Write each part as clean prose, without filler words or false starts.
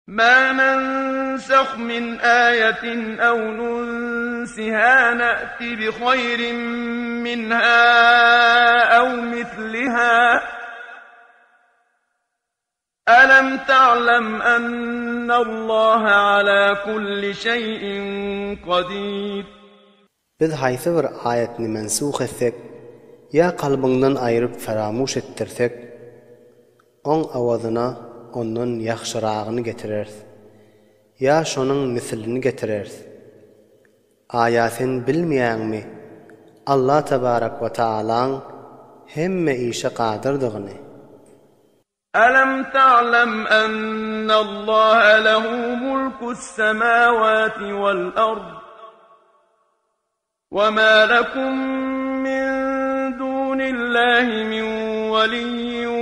Ma nensah min aýetin ew nunsiha na'ti bi haýrin minha ew misliha. Elem ta'lem ennallaha ala kulli şeý'in kadir. Biz haýsy bir aýatny mensuh etsek, ýa kalbyňdan aýryp feramuş etdirsek, oň awazyna ondan ýagşyragyny getireris, ýa şonuň mislini getireris. Aýa sen bilmeýäňmi Allah tebarek we taalaň hemme işe kadyrdygyny? Alam ta'lam ennallaha lehu mulkus semawati wal ard we ma lekum min dunillahi min weliyyin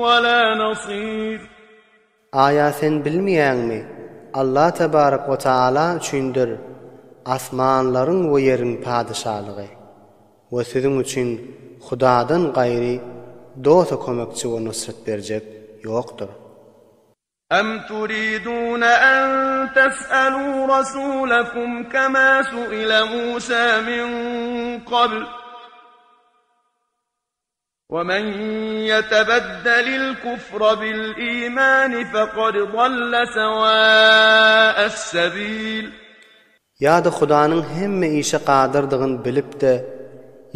we la nasir. Aýa sen bilmeýäňmi, Allah tebarek we taala üçindir asmanlaryň we ýeriň padyşalygy. We siziň üçin Hudadan gaýry dosa kömekçi we nusrat berjek ýokdur. Em turidune en tes'elû rasûlekum kemâ su'ile Mûsâ min qabl we men yetebeddelil kufre bil îmâni fekad dalle sewâ'es-sebîl. Ýa-da Hudanyň hemme işe gadyrdygyny bilip-de,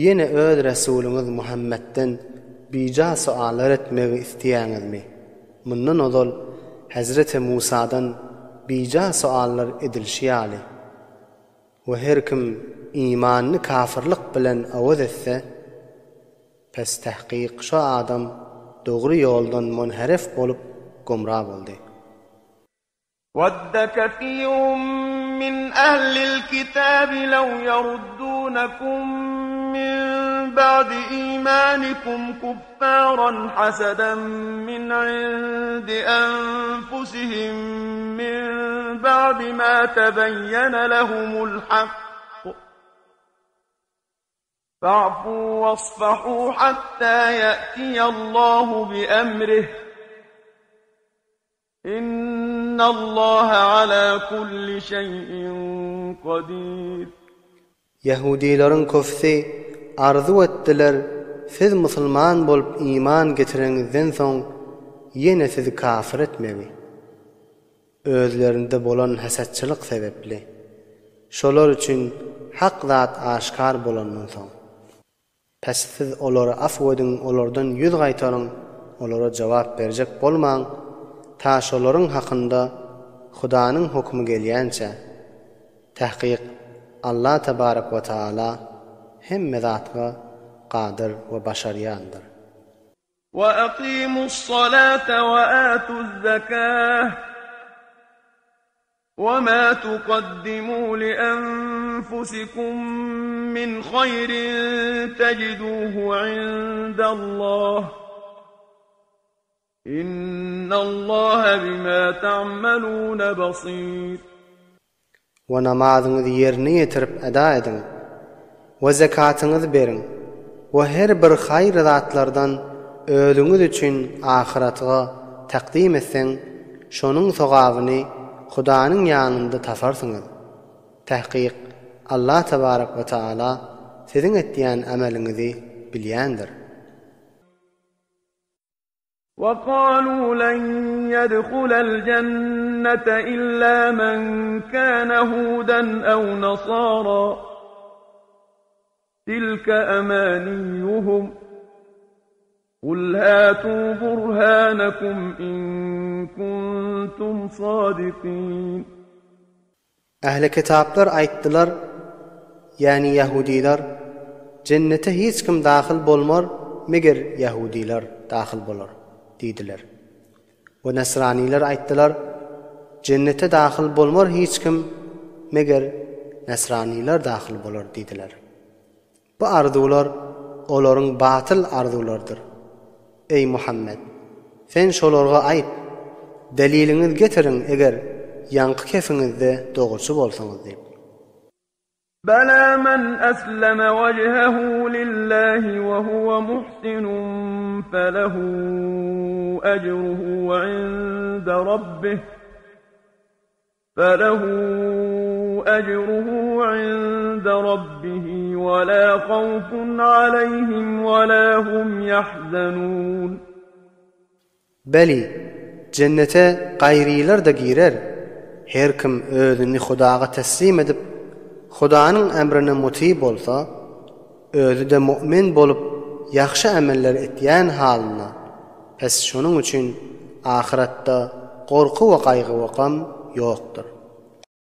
ýene öz Resulyňyz Muhammetden bija soallar etmegi isleýäňizmi? Mundan ozal Hezreti Musadan bija soallar edilişi ýaly. We her kim imanyny kafyrlyk bilen owaz etse, pes tahkyk şo adam dogry ýoldan munherif bolup gumra boldy. Wadda kesirun min ehlil kitabi lew ýeruddunekum min ba'di imanikum kuffaran hasadan min indi enfusihim min ba'di ma tebeyyene lehumul hakk. Fa'fu wasfahu hatta ye'tiyallahu bi emrih. Innallaha ala kulli şeý'in kadir. Ýahudileriň köpüsi arzuw etdiler, siz musulman bolup iman getireňizden soň ýene sizi kafir etmegi. Özlerinde bolan hasetçilik sebepli. Şolar üçin hak zat aşkar bolandan soň. Pes siz olary afw ediň olardan ýüz gaýtaryň olara jogap berjek bolmaň ta şolaryň hakynda Hudanyň hökümi gelýänçä. Tahkyk Allah tebarek we taala hemme zatga kadyr we başarýandyr. We aqimus-salate we atuz-zekah. Wema tuqaddimû lienfusikum min haýrin tejidûhu indallah. Innallaha bima ta'melûne basîr. We namazyňyzy ýerine ýetirip eda ediň. We zekatyňyzy beriň. We her bir haýyr zatlardan özüňiz üçin ahyratga takdym etseň, şonuň sogabyny Hudanyň ýanynda taparsyňyz. Tahkyk, Allah tebarek we taala siziň etýän ameliňizi bilýändir. وقالوا لن يدخل الجنة إلا من كان هودا أو نصارى تلك أمانيهم قل هاتوا برهانكم إن كنتم صادقين Ähli kitaplar aýtdylar, ýäni ýahudylar, Jennete hiç kim dahyl bolmar, meger ýahudylar dahyl bolar diýdiler. We nasranylar aýtdylar, Jennete dahyl bolmar hiç kim, meger nasranylar dahyl bolar diýdiler. Bu arzuwlar olaryň batyl arzuwlarydyr. Eý, Muhammet! Sen şolarga aýt, Deliliňizi getiriň eger ýaňky kefiňizde dogruçy bolsaňyz diýip. Bela men esleme wejhehu lillahi we huwe muhsinun felehu ecruhu inde rabbih. فله أجره عند ربه ولا خوف عليهم ولا هم يحزنون. Beli, jennete gaýrylar-da girer, her kim özüni Hudaga teslim edip, Hudanyň emrine muty bolsa, özi-de mu'min bolup ýagşy emeller etýän halynda, pes şonuň üçin ahyretde gorky we gaýgy we gam ýokdur.